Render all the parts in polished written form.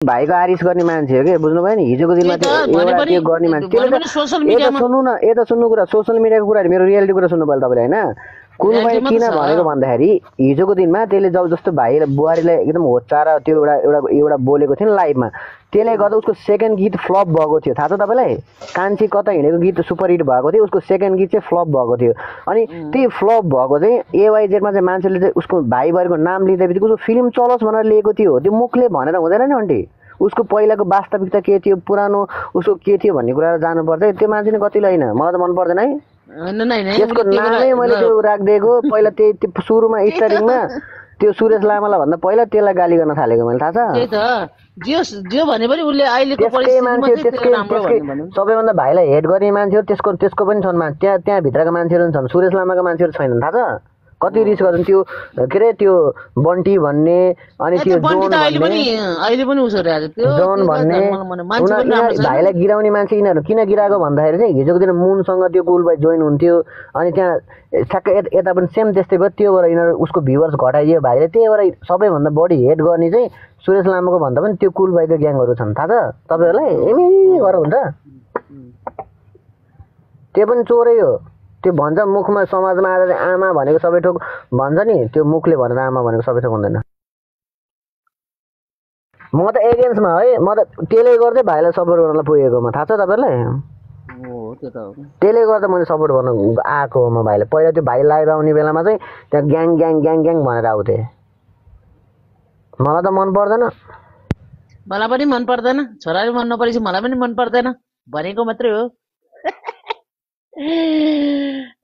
भाइको आरिस गर्ने मान्छे हो के बुझ्नुभयो नि हिजोको दिनमा एउटा त्यो गर्ने मान्छे यता सुन्नु कुरा सोसियल मिडियाको कुराहरू मेरो रियालिटी कुरा सुन्नु पर्यो तपाईँले होइन कुल भाइ किन भनेको भन्दाखेरि हिजोको दिनमा त्यसले जब जस्तो भाइ बुहारीलाई एकदम होच्चाएर त्यो एउटा बोलेको थियो नि लाइभमा त्यसले गर्दा उसको सेकेन्ड गीत फ्लप भएको थियो थाहा छ तपाईँलाई कान्छी कता हिँडेको गीत सुपर हिट भएको थियो उसको सेकेन्ड गीत चाहिँ फ्लप भएको थियो अनि त्यही फ्लप भएको चाहिँ एवाइजेडमा चाहिँ मान्छेले चाहिँ उसको भाइ बुहारीको नाम लिँदै बित्तिकै उसको फिल्म चलोस् भनेर लिएको थियो त्यो मुखले भनेर हुँदैन नि आन्टी उसको पहिलाको वास्तविकता के थियो पुरानो उसको के थियो भन्ने कुरा जानु पर्छ त्यो मान्छे नै कतिले होइन मलाई त मन पर्दैन है त्यसको नामै मैले त्यो राखिदिएको पहिला त्यही सुरुमा स्टार्टिङमा त्यो सुरेश लामालाई भन्दा पहिला त्यसलाई गाली गर्न थालेको मैले थाहा छ सबैभन्दा भाइलाई हेट गर्ने मान्छेहरू त्यसको पनि छन् त्यहाँ भित्रका मान्छेहरू छन् सुरेश लामाका मान्छेहरू छैनन् थाहा छ कति रिस गर्छन् त्यो के अरे त्यो बन्टी भन्ने अनि त्यो जोन भन्ने भाइलाई गिराउने मान्छे यिनीहरू किन गिराएको भन्दाखेरि चाहिँ हिजोको दिन मुनसँग त्यो कुल भाइ जोइन हुन्थ्यो अनि त्यहाँ ठ्याक्कै यता पनि सेम त्यस्तै भयो त्योबाट यिनीहरू उसको भ्युवर्स घटाइदियो भाइले त्यही भएर सबैभन्दा बढी हेट गर्ने चाहिँ सुरेश लामाको भन्दा पनि त्यो कुल भाइको ग्याङहरू छन् थाहा छ तपाईँहरूलाई एमी गरेर हुन्छ त्यो पनि चोरै हो त्यो भन्छ मुखमा समाजमा आएर आमा भनेको सबै ठोक भन्छ नि त्यो मुखले भनेर आमा भनेको सबै ठोक हुँदैन म त एगेन्स्टमा है म त त्यसले गर्दै भाइलाई सपोर्ट गर्नलाई पुगेकोमा थाहा छ तपाईँलाई त्यसले गर्दा मैले सपोर्ट गर्न आएको हो म भाइलाई पहिला त्यो भाइ लाइभ आउने बेलामा चाहिँ त्यहाँ ग्याङ ग्याङ ग्याङ ग्याङ भनेर आउँथेँ मलाई त मन पर्दैन मलाई पनि मन पर्दैन छोराले मन नपरेपछि मलाई पनि मन पर्दैन भनेको मात्रै हो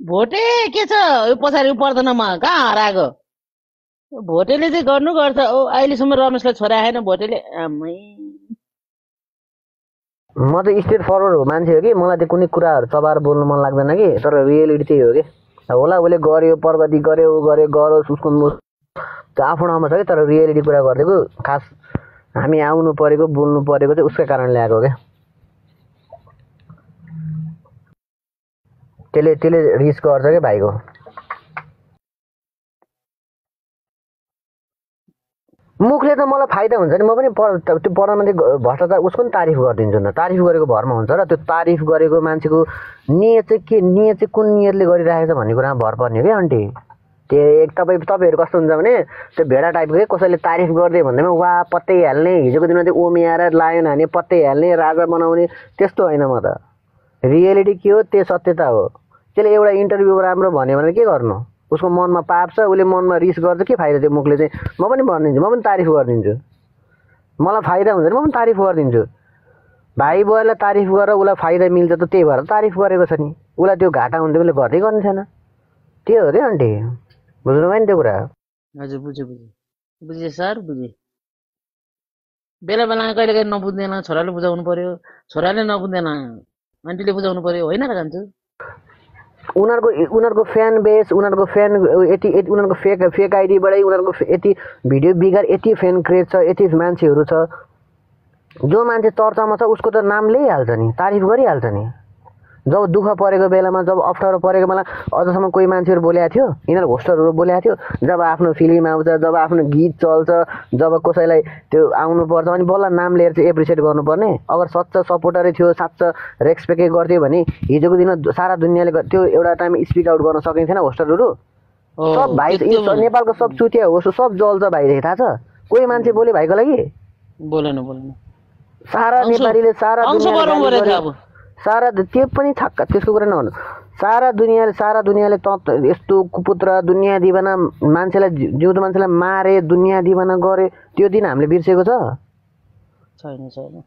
भोटे के छ यो पछाडि पर्दैन म कहाँ हराएको भोटेले चाहिँ गर्नु गर्छ ओ अहिलेसम्म रमेशलाई छोरा आएन भोटेले म त स्ट्रेट फरवर्ड हो मान्छे हो कि मलाई त्यो कुनै कुराहरू चबाएर बोल्नु मन लाग्दैन कि तर रियलिटी त्यही हो कि होला उसले गर्यो प्रगति गर्यो गरोस् उसको त्यो आफ्नो ठाउँमा छ कि तर रियलिटी कुरा गरिदिएको खास हामी आउनु परेको बोल्नु परेको चाहिँ उसकै कारणले आएको क्या त्यसले रिस्क गर्छ क्या भाइको मुखले त मलाई फाइदा हुन्छ नि म पनि त्यो प्रधानमन्त्री भ्रष्टाचार उसको पनि तारिफ गरिदिन्छु न तारिफ गरेको भरमा हुन्छ र त्यो तारिफ गरेको मान्छेको नियत चाहिँ कुन नियतले गरिरहेको छ भन्ने कुरामा भर पर्ने हो क्या आन्टी त्यो तपाईँहरू कस्तो हुन्छ भने त्यो भेडा टाइपको के कसैले तारिफ गर्दै भन्दैमा वा पत्तै हाल्ने हिजोको दिनमा त्यो ओमिआएर लायन हाने पत्तै हाल्ने राजा बनाउने त्यस्तो होइन म त रियलिटी के हो त्यो सत्यता हो त्यसले एउटा इन्टरभ्यू राम्रो भन्यो भने के गर्नु उसको मनमा पाप छ उसले मनमा रिस गर्छ के फाइदा त्यो मुखले चाहिँ म पनि भनिदिन्छु म पनि तारिफ गरिदिन्छु मलाई फाइदा हुन्छ नि म पनि तारिफ गरिदिन्छु भाइ बुवालाई तारिफ गरेर उसलाई फाइदा मिल्छ त त्यही भएर तारिफ गरेको छ नि उसलाई त्यो घाटा हुन्थ्यो उसले गर्दै गर्ने छैन त्यो हो क्या आन्टी बुझ्नुभयो नि त्यो कुरा हजुर बुझेँ सर बुझेँ बेला बेलामा कहिले कहिले नबुझ्दैन छोराले बुझाउनु पर्यो छोराले नबुझ्दैन आन्टीले बुझाउनु पर्यो होइन र जान्छु उनीहरूको फ्यान बेस उनीहरूको फ्यान उनीहरूको फेक आइडीबाटै उनीहरूको यति भिडियो बिगार यति फ्यान क्रेज छ यति मान्छेहरू छ जो मान्छे चर्चामा छ उसको त नाम लिइहाल्छ नि तारिफ गरिहाल्छ नि जब दुःख परेको बेलामा जब अप्ठ्यारो परेको बेला अझसम्म कोही मान्छेहरू बोलेको थियो यिनीहरू होस्टरहरू बोलेको थियो जब आफ्नो फिल्म आउँछ जब आफ्नो गीत चल्छ जब कसैलाई त्यो आउनुपर्छ अनि बल्ल नाम लिएर चाहिँ एप्रिसिएट गर्नुपर्ने अगर सच्चा सपोर्टरै थियो साँच्चा रेस्पेक्टै गर्थ्यो भने हिजोको दिनमा सारा दुनियाँले त्यो एउटा टाइम स्पिक आउट गर्न सकिन्थेन होस्टरहरू सब भाइ नेपालको सब चुतिया होस्ट सब जल्छ भाइदेखि थाहा छ कोही मान्छे बोल्यो भाइको लागि बोलेन सारा नेपालीले सारा त्यो पनि छक्का त्यसको कुरा नभन्नु सारा दुनियाँले यस्तो कुपुत्र दुनियाँ दिवाना मान्छेलाई जिउँदो मान्छेलाई मारे दुनियाँ दिवाना गरे त्यो दिन हामीले बिर्सेको छ छैन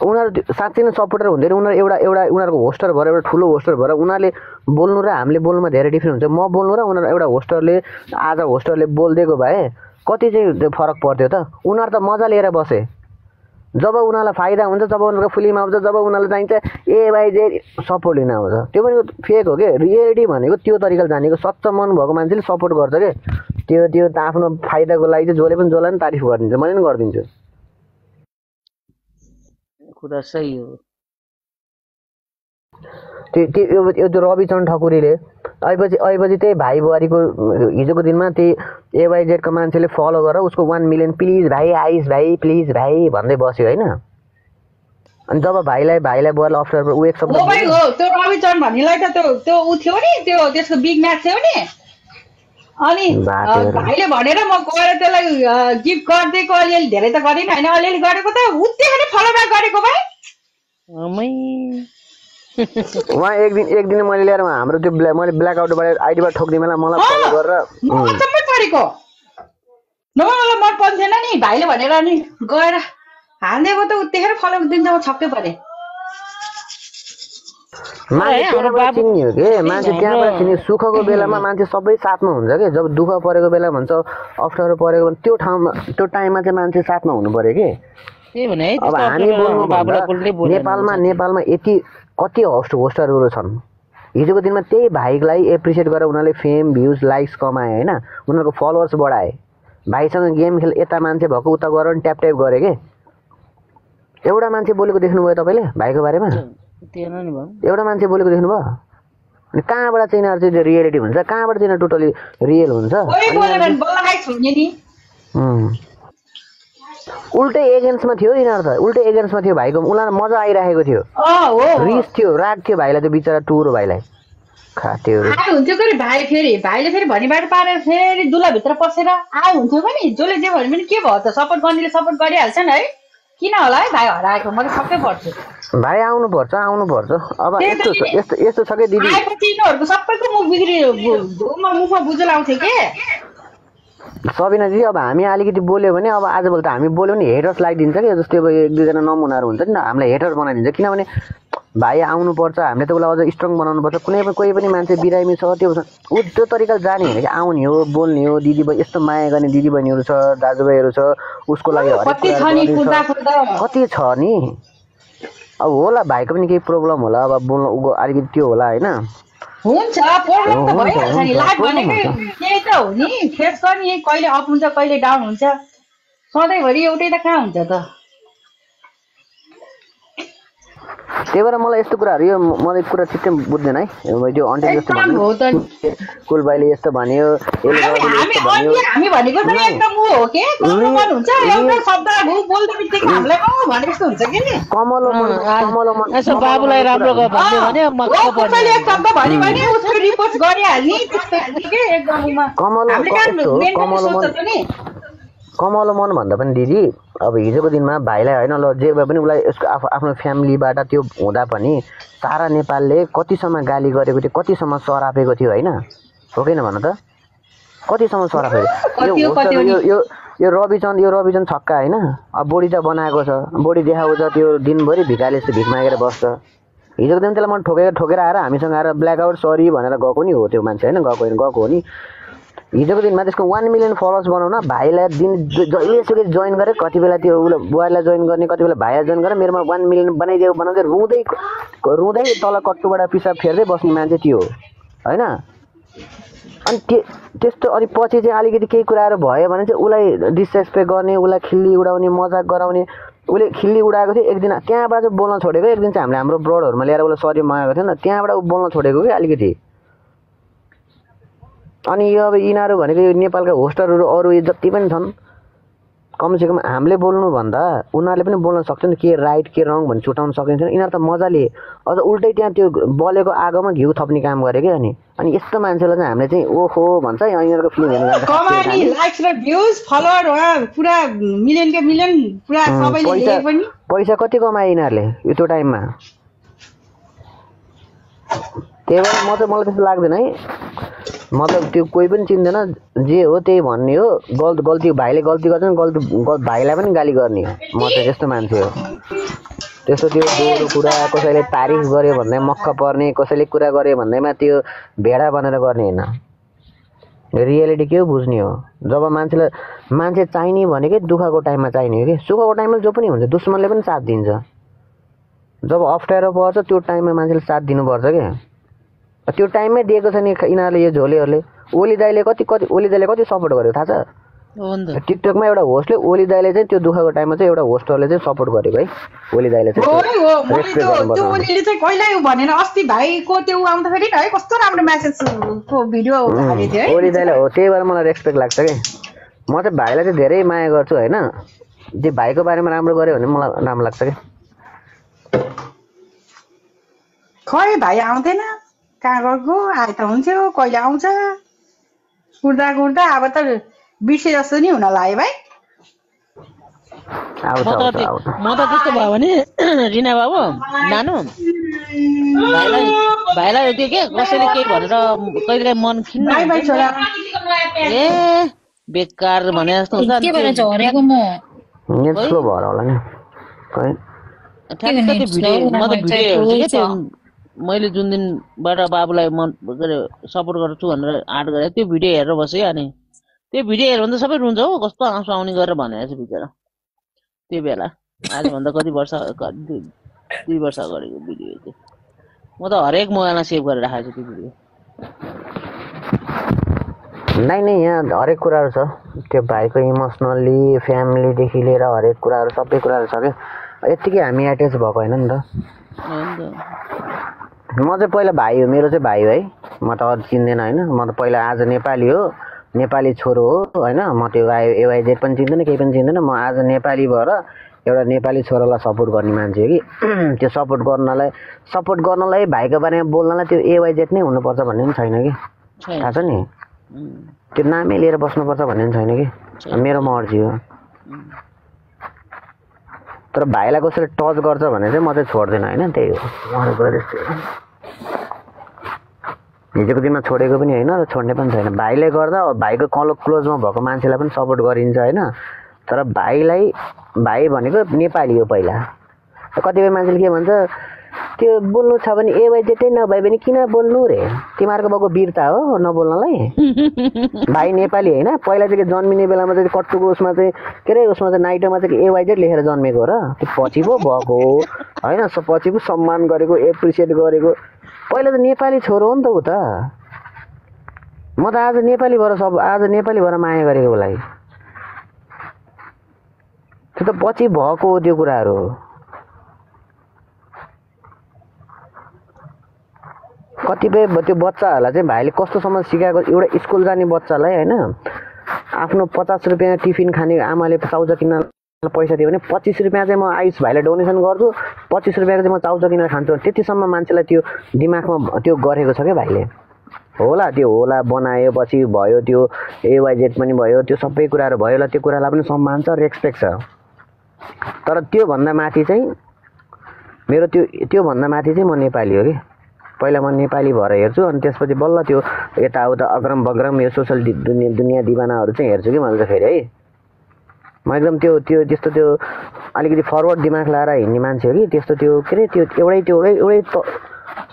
उनीहरू साँच्चै नै सपोर्टर हुँदैन उनीहरू एउटा उनीहरूको होस्टर भएर एउटा ठुलो होस्टर भएर उनीहरूले बोल्नु र हामीले बोल्नुमा धेरै डिफ्रेन्स हुन्छ म बोल्नु र उनीहरू एउटा होस्टरले बोलिदिएको भए कति चाहिँ फरक पर्थ्यो त उनीहरू त मजा लिएर बसे जब उनीहरूलाई फाइदा हुन्छ जब उनीहरूको फिल्म आउँछ जब उनीहरूलाई चाहिन्छ एवाइजे सपोर्ट लिन आउँछ त्यो पनि फेक हो कि रियलिटी भनेको त्यो तरिकाले जानेको सच्चा मन भएको मान्छेले सपोर्ट गर्छ कि त्यो त आफ्नो फाइदाको लागि चाहिँ जसले पनि जसलाई पनि तारिफ गरिदिन्छ मैले पनि गरिदिन्छु कुरा सही हो त्यो रविचन्द्र ठकुरीले अहिपछि त्यही भाइ बुहारीको हिजोको दिनमा त्यही एवाइजेडको मान्छेले फलो गरेर उसको 1 मिलियन प्लिज भाइ आइस भाइ प्लिज भाइ भन्दै बस्यो होइन। अनि जब भाइलाई बुहारीलाई अप्ठ्यारो ऊ एक शब्द त्यो रविचन्द्र भन्नेलाई त त्यो ऊ थियो नि त्यो त्यसको बिग म्याच थियो नि अनि भाइले भनेर म गएर त्यसलाई गिफ्ट गरिदिएको अलिअलि धेरै त गरिन होइन अलिअलि गरेको त उतिकै नै फलो ब्याक गरेको भाइ उहाँ एक दिन मैले ल्याएर हाम्रो त्यो मैले ब्ल्याक आउटबाट आइडीबाट ठोक्ने बेला मलाई फलो गरेर अचम्मै परेको मलाई मन पर्दैन नि भाइले भनेर नि गएर हान्देको त उतिखेर फलो दिन्छ म छक्कै परे। मान्छे त्यहाँबाट चिन्ने हो कि मान्छे त्यहाँबाट चिन्ने सुखको बेलामा मान्छे सबै साथमा हुन्छ कि जब दुःख परेको बेला भन्छ अप्ठ्यारो परेको त्यो ठाउँमा त्यो टाइममा चाहिँ मान्छे साथमा हुनु पर्यो कि। अब हामी बोल्नु नेपालमा यति कति होस्टरहरू छन् हिजोको दिनमा त्यही भाइलाई एप्रिसिएट गरेर उनीहरूले फेम भ्युज लाइक्स कमाए होइन उनीहरूको फलोवर्स बढाए भाइसँग गेम खेल यता मान्छे भएको उता गरेर ट्याप ट्याप गरे के एउटा मान्छे बोलेको देख्नुभयो तपाईँले भाइको बारेमा एउटा मान्छे बोलेको देख्नुभयो अनि कहाँबाट चाहिँ यिनीहरू चाहिँ रियालिटी हुन्छ कहाँबाट चाहिँ टोटली रियल हुन्छ उल्टै एगेन्स्टमा थियो यिनीहरू त उल्टै एगेन्स्टमा थियो भाइको उनीहरूलाई मजा आइरहेको थियो रिस थियो राग थियो भाइलाई त्यो बिचरा टुरो भाइलाई खाथ्यो हुन्थ्यो कि भाइ भाइले फेरि भनिबाट पारेर फेरि दुलाभित्र पसेर आए हुन्थ्यो पनि जसले जे भन्यो भने के भयो त सपोर्ट गर्नेले सपोर्ट गरिहाल्छन् है किन होला है भाइ हराएको म त छक्कै पर्छु भाइ आउनुपर्छ अब यस्तो छ कि दिदी यिनीहरूको सबैको मुख बिग्रियो मुखमा बुझो लाउँथ्यो के सबिना दिदी अब हामी अलिकति बोल्यो भने अब आजभोलि त हामी बोल्यो भने हेटर्स लगाइदिन्छ कि जस्तै अब एक दुईजना नमुनाहरू हुन्छ नि हामीलाई हेटर बनाइदिन्छ किनभने भाइ आउनुपर्छ हामीले त उसलाई अझ स्ट्रङ बनाउनुपर्छ कोही पनि मान्छे बिरामी छ त्यो तरिकाले जाने होइन कि आउने हो बोल्ने हो दिदी बहिनी यस्तो माया गर्ने दिदी बहिनीहरू छ दाजुभाइहरू छ उसको लागि कति छ नि अब होला भाइको पनि केही प्रब्लम होला अब बोल्नु अलिकति त्यो होला होइन हुन्छ प्रब्लम त भइहाल्छ नि लाइफ भनेकै त्यही त हो नि फेस गर्ने कहिले अप हुन्छ कहिले डाउन हुन्छ सधैँभरि एउटै त कहाँ हुन्छ त त्यही भएर मलाई यस्तो कुराहरू यो मलाई कुरा चित्तै बुझ्दैन है त्यो अन्टी जस्तो भन्यो कुलबाईले यस्तो भन्यो हामी भनेको त एकदम हो के कमल हुन्छ एउटा शब्द बोल्दा बित्तिकै हामीलाई भने जस्तो हुन्छ के नि कमलो मन यसो बाबुलाई राम्रो गर भन्ने भने मक्क पर्छ एक शब्द भन्यो भने उसको रिपोर्ट गरिहाल्ने त्यस्तो के एकदममा कमलो मन भन्दा पनि दिदी अब हिजोको दिनमा भाइलाई होइन ल जे भए पनि उसलाई यसको आफ्नो फ्यामिलीबाट त्यो हुँदा पनि सारा नेपालले कतिसम्म गाली गरेको थियो कतिसम्म सरापेको थियो होइन हो किन भन त कतिसम्म सरापेको यो रविचन्द्र छक्का होइन अब बोडी त बनाएको छ बोडी देखाएको छ त्यो दिनभरि भिखाले जस्तो भिख मागेर बस्छ हिजोको दिन त्यसलाई मन ठोकेर आएर हामीसँग आएर ब्ल्याकआउट सरी भनेर गएको नि हो त्यो मान्छे होइन गएको हो नि हिजोको दिनमा त्यसको 1 मिलियन फलोवर्स बनाउन भाइलाई दिन जहिलेसुकै जोइन गरेँ कति बेला त्यो बुहारीलाई जोइन गर्ने कति बेला भाइलाई जोइन गरेर मेरोमा 1 मिलियन बनाउँदै रुँदै तल कट्टुबाट पिसाब फेर्दै बस्ने मान्छे त्यो होइन अनि त्यस्तो अनि पछि चाहिँ अलिकति केही कुराहरू भयो भने चाहिँ उसलाई डिसरेस्पेक्ट गर्ने उसलाई खिल्ली उडाउने मजाक गराउने उसले खिल्ली उडाएको थियो एक दिन त्यहाँबाट चाहिँ बोल्न छोडेको एक दिन चाहिँ हामीले हाम्रो ब्रोडहरूमा ल्याएर उसलाई सरी मागेको थियो नि त्यहाँबाट ऊ बोल्न छोडेको कि अलिकति अनि यो अब यिनीहरू भनेको यो नेपालका होस्टरहरू अरू जति पनि छन् कमसेकम हामीले बोल्नुभन्दा उनीहरूले पनि बोल्न सक्छ नि के राइट के रङ भन्ने छुटाउन सकिन्छ यिनीहरू त मजाले अझ उल्टै त्यहाँ त्यो बलेको आगोमा घिउ थप्ने काम गरे कि अनि यस्तो मान्छेलाई चाहिँ हामीले चाहिँ ओहो भन्छ यिनीहरूको फिल्म हेर्नु पैसा कति कमाए यिनीहरूले त्यो टाइममा त्यही भएर मलाई त्यस्तो लाग्दैन है मतलब त्यो कोही पनि चिन्दैन जे हो त्यही भन्ने हो गल्ती भाइले गल्ती गर्छ नि भाइलाई पनि गाली गर्ने हो म चाहिँ त्यस्तो मान्छे हो त्यस्तो त्यो दोहोरो कुरा कसैले तारिफ गर्यो भन्दै मक्क पर्ने कसैले कुरा गर्यो भन्दैमा त्यो भेडा बनेर गर्ने होइन रियालिटी के हो बुझ्ने हो जब मान्छे चाहिने भनेकै दुःखको टाइममा चाहिने हो कि सुखको टाइममा जो पनि हुन्छ दुश्मनले पनि साथ दिन्छ जब अप्ठ्यारो पर्छ त्यो टाइममा मान्छेले साथ दिनुपर्छ क्या त्यो टाइममै दिएको छ नि यिनीहरूले यो झोलेहरूले ओली दाइले कति सपोर्ट गर्यो थाहा छ हो नि त टिकटकमा एउटा होस्टले ओली दाइले चाहिँ त्यो दुःखको टाइममा चाहिँ एउटा होस्टरले चाहिँ सपोर्ट गरेको है ओली दाइले हो चाहिँ हो मैले रेस्पेक्ट त्यो गर्नुपर्छ ओलीले चाहिँ कहिल्यै भनेन अस्ति भाइको त्यो आउँदाखेरि है कस्तो राम्रो मेसेजको भिडियो हालेको थियो है ओली दाइले हो त्यही भएर मलाई रेस्पेक्ट लाग्छ कि म चाहिँ भाइलाई चाहिँ धेरै माया गर्छु होइन त्यो भाइको बारेमा राम्रो गऱ्यो भने मलाई राम्रो लाग्छ कि खै भाइ आउँदैन कहाँ गएको आए त हुन्थ्यो कहिले आउँछ कुर्दा कुर्दा अब त बिर्से जस्तो नि हुन लाग्यो भाइ आउँछ आउँछ आउँछ म त त्यस्तो भयो भने रिना बाबु नानु भाइलाई त्यो के कसैले केही भनेर कहिलेकाहीँ मन खिन्न भाइ भाइ छोरा ए बेकार भने जस्तो हुन्छ के भएर झरेको म नेट स्लो भएर होला नि खै ठ्याक्क त्यो भिडियो म त भिडियो हेर्छु के त्यो मैले जुन दिनबाट बाबुलाई मन के अरे सपोर्ट गर्छु भनेर आँट गरेँ त्यो भिडियो हेरेर बसेँ अनि त्यो भिडियो हेऱ्यो भने त सबै रुन्छ हो कस्तो आँसु आउने गरेर भनेको छु बिचरा त्यो बेला आजभन्दा कति वर्ष 2 वर्ष अगाडिको भिडियो त्यो म त हरेक मोबाइलमा सेभ गरेर राखेको छु त्यो भिडियो नै यहाँ हरेक कुराहरू छ त्यो भाइको इमोसनल्ली फ्यामिलीदेखि लिएर हरेक कुराहरू सबै कुराहरू छ क्या यत्तिकै हामी एट्याच भएको होइन नि त म चाहिँ पहिला भाइ हो मेरो चाहिँ भाइ हो है म त अरू चिन्दैन होइन म त पहिला आज नेपाली हो नेपाली छोरो हो होइन म त्यो एवाइजेड पनि चिन्दैन केही पनि चिन्दैन म आज नेपाली भएर एउटा नेपाली छोरालाई सपोर्ट गर्ने मान्छे हो कि त्यो सपोर्ट गर्नलाई भाइको बारेमा बोल्नलाई त्यो एवाइजेड नै हुनुपर्छ भन्ने पनि छैन कि थाहा छ नि त्यो नामै लिएर बस्नुपर्छ भन्ने पनि छैन कि मेरो मर्जी हो तर भाइलाई कसैले टच गर्छ भने चाहिँ म चाहिँ छोड्दिनँ होइन त्यही हो हिजोको दिनमा छोडेको पनि होइन र छोड्ने पनि छैन भाइले गर्दा भाइको क्लोजमा भएको मान्छेलाई पनि सपोर्ट गरिन्छ होइन तर भाइ भनेको नेपाली हो पहिला कतिपय मान्छेले के भन्छ त्यो बोल्नु छ भने एवाइजेटै नभए पनि किन बोल्नु रे तिमीहरूको भएको वीरता हो नबोल्नलाई भाइ नेपाली होइन पहिला चाहिँ जन्मिने बेलामा चाहिँ कट्टुको उसमा चाहिँ के अरे उसमा चाहिँ नाइटोमा चाहिँ एवाइजेट लेखेर जन्मेको हो र त्यो पछि पो भएको होइन पछि पो सम्मान गरेको एप्रिसिएट गरेको पहिला त नेपाली छोरो हो नि त ऊ त म त आज नेपाली भएर माया गरेको उसलाई त्यो त पछि भएको हो त्यो कुराहरू कतिपय त्यो बच्चाहरूलाई चाहिँ भाइले कस्तोसम्म सिकाएको एउटा स्कुल जाने बच्चालाई होइन आफ्नो 50 रुपियाँ टिफिन खाने आमाले चाउचा किन्न पैसा दियो भने 25 रुपियाँ चाहिँ म आयुष भाइलाई डोनेसन गर्छु 25 रुपियाँको चाहिँ म चाउचा किनेर खान्छु त्यतिसम्म मान्छेलाई त्यो दिमागमा त्यो गरेको छ क्या भाइले होला त्यो होला बनायो पछि भयो त्यो एवाइजेड पनि भयो त्यो सबै कुराहरू भयो होला त्यो कुरालाई पनि सम्मान छ रेस्पेक्ट छ तर त्योभन्दा माथि चाहिँ मेरो त्योभन्दा माथि चाहिँ म नेपाली हो कि पहिला म नेपाली भएर हेर्छु अनि त्यसपछि बल्ल त्यो यताउता अग्रम बग्रम यो सोसल दुनियाँ दिवानाहरू चाहिँ हेर्छु कि मैले चाहिँ फेरि है म एकदम त्यो त्यस्तो त्यो अलिकति फरवर्ड दिमाग लाएर हिँड्ने मान्छे हो कि त्यस्तो त्यो के अरे त्यो एउटै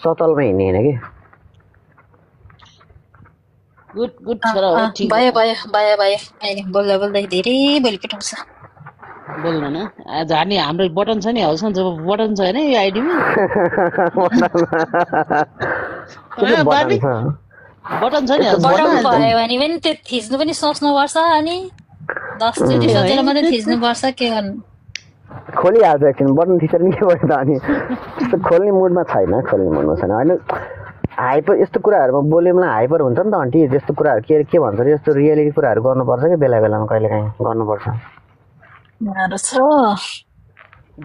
सतलमा हिँड्ने होइन कि गुड छोरा हो ठीक भयो अहिले बोल्दा बोल्दै धेरै बोली पठाउँछ बोल्नु न झार्ने हाम्रो बटन छ नि हाउसमा जब बटन छ होइन यो आइडीमा बटन छ नि बटन भयो भने पनि त्यो थिच्नु पनि सोच्नुपर्छ अनि 10 चोटि सोचेर मात्रै थिच्नुपर्छ के गर्नु खोलिहाल्छ एकछिन बटन थिचेर नि के भयो त अनि त्यस्तो खोल्ने मुडमा छैन होइन हाइपर यस्तो कुराहरूमा बोल्यो मलाई हाइपर हुन्छ नि त आन्टी त्यस्तो कुराहरू के भन्छ यस्तो रियालिटी कुराहरू गर्नुपर्छ कि बेला बेलामा कहिलेकाहीँ गर्नुपर्छ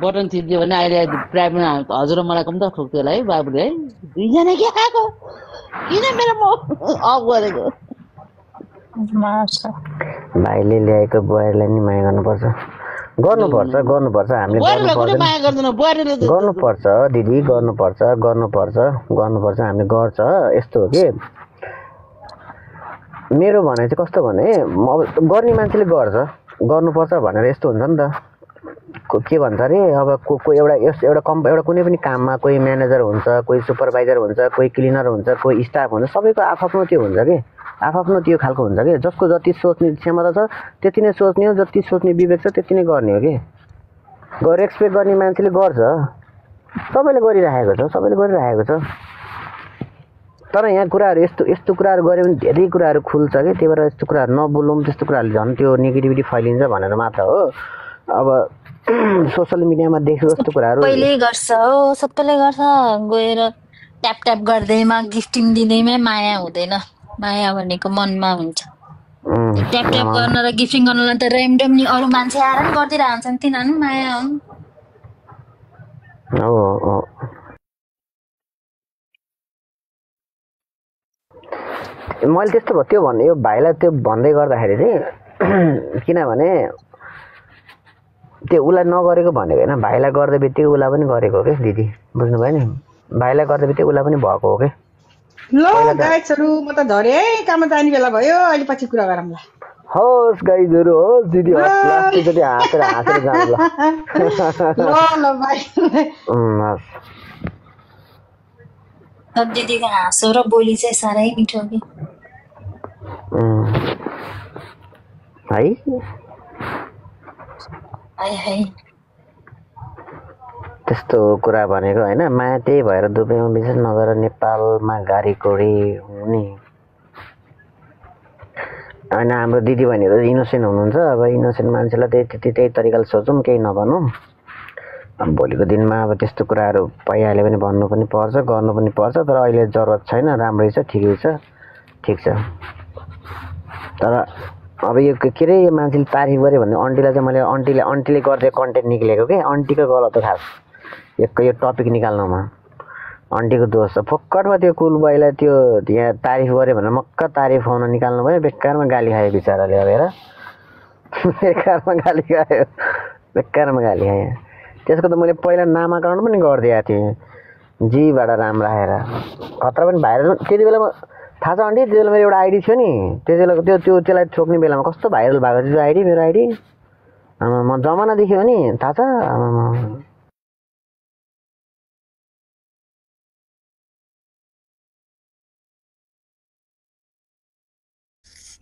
बटन थिच्दियो भने अहिले प्राइभेटमा हजुर मलाई कम त ठोक्थ्यो होला है बाबुले है 2 जना के खाएको किन मेरो म अफ गरेको भाइले ल्याएको बुहारीलाई नि माया गर्नुपर्छ हामीले गर्नुपर्छ दिदी गर्नुपर्छ हामीले गर्छ यस्तो हो कि मेरो भनाइ चाहिँ कस्तो भने अब गर्ने मान्छेले गर्नुपर्छ भनेर यस्तो हुन्छ नि त के भन्छ अरे अब कोही एउटा कुनै पनि काममा कोही म्यानेजर हुन्छ कोही सुपरभाइजर हुन्छ कोही क्लिनर हुन्छ कोही स्टाफ हुन्छ सबैको आफ्नो त्यो हुन्छ कि आफ्नो त्यो खालको हुन्छ कि जसको जति सोच्ने क्षमता छ त्यति नै सोच्ने हो जति सोच्ने विवेक छ त्यति नै गर्ने हो कि रेस्पेक्ट गर्ने मान्छेले गर्छ सबैले गरिराखेको छ तर यहाँ कुराहरू यस्तो कुराहरू गऱ्यो भने धेरै कुराहरू खुल्छ कि त्यही भएर यस्तो कुराहरू नबोलौँ त्यस्तो कुराहरूले झन् त्यो नेगेटिभिटी फैलिन्छ भनेर मात्र हो अब सोसल मिडियामा देखेको जस्तो कुराहरू सबैले गर्छ हो सबैले गर्छ गएर ट्याप ट्याप गर्दैमा गिफ्टिङ दिँदैमै माया हुँदैन माया भनेको मनमा हुन्छ ट्याप ट्याप गर्न र गिफ्टिङ गर्नलाई त ऱ्यान्डमली अरू मान्छे आएर नि गरिदिइरहन्छन् तिनीहरू पनि माया हुन् हो मैले त्यस्तो भयो त्यो भन्ने यो भाइलाई त्यो भन्दै गर्दाखेरि चाहिँ किनभने त्यो उसलाई नगरेको भनेको होइन भाइलाई गर्दा बित्तिकै उसलाई पनि गरेको हो कि दिदी बुझ्नुभयो नि भाइलाई गर्दा बित्तिकै उसलाई पनि भएको हो कि ल गाइजहरु म त झरे है काममा जाने बेला भयो अहिले पछि कुरा गरौँला होस् गाइजहरु होस् दिदी होस् लास्टचोटि हाँसेर जानु ल ल बाइ दिदीको हाँसो र बोली चाहिँ साह्रै मिठो कि है त्यस्तो कुरा भनेको होइन माया त्यही भएर दुबईमा विशेष नगरेर नेपालमा गाडीकोडी हुने होइन हाम्रो दिदीबहिनीहरू इनोसेन्ट हुनुहुन्छ अब इनोसेन्ट मान्छेलाई त्यही तरिकाले सोचौँ केही नभनौँ अब भोलिको दिनमा अब त्यस्तो कुराहरू पाइहाल्यो भने भन्नु पनि पर्छ गर्नु पनि पर्छ तर अहिले जरुरत छैन राम्रै छ ठिकै छ ठिक छ तर अब यो के अरे यो मान्छेले तारिफ गऱ्यो भने आन्टीलाई चाहिँ मैले आन्टीले गर्दै कन्टेन्ट निक्लेको के आन्टीको गलत हो खास यो टपिक निकाल्नुमा आन्टीको दोष छ फोक्कटमा त्यो कुल बाइलाई त्यो यहाँ तारिफ गऱ्यो भने मक्क तारिफ आउन निकाल्नु भयो बेकारमा गाली खायो बिचराले अब हेर बेकारमा गाली खायो त्यसको त मैले पहिला नामाकरण पनि गरिदिएको थिएँ जीबाट राम राखेर खतरा पनि भाइरल त्यति बेला थाहा छ आन्टी त्यति बेला मेरो एउटा आइडी थियो नि त्यति बेला त्यसलाई ठोक्ने बेलामा कस्तो भाइरल भएको थियो त्यो आइडी मेरो आइडी म जमाना देख्यो नि थाहा छ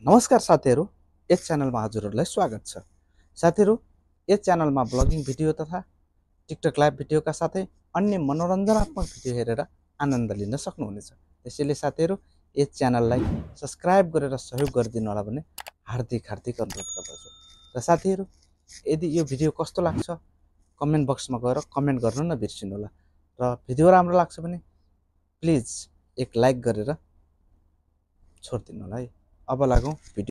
नमस्कार साथीहरू यस च्यानलमा हजुरहरूलाई स्वागत छ साथीहरू यस च्यानलमा ब्लगिङ भिडियो तथा टिकटक लाइभ भिडियोका साथै अन्य मनोरञ्जनात्मक भिडियो हेरेर आनन्द लिन सक्नुहुनेछ त्यसैले साथीहरू यस च्यानललाई सब्स्क्राइब गरेर सहयोग गरिदिनु होला भने हार्दिक अनुरोध गर्दछु र साथीहरू यदि यो भिडियो कस्तो लाग्छ कमेन्ट बक्समा गएर कमेन्ट गर्न नबिर्सिनु होला र भिडियो राम्रो लाग्छ भने प्लिज एक लाइक गरेर छोडिदिनु होला है अब लागौँ भिडियो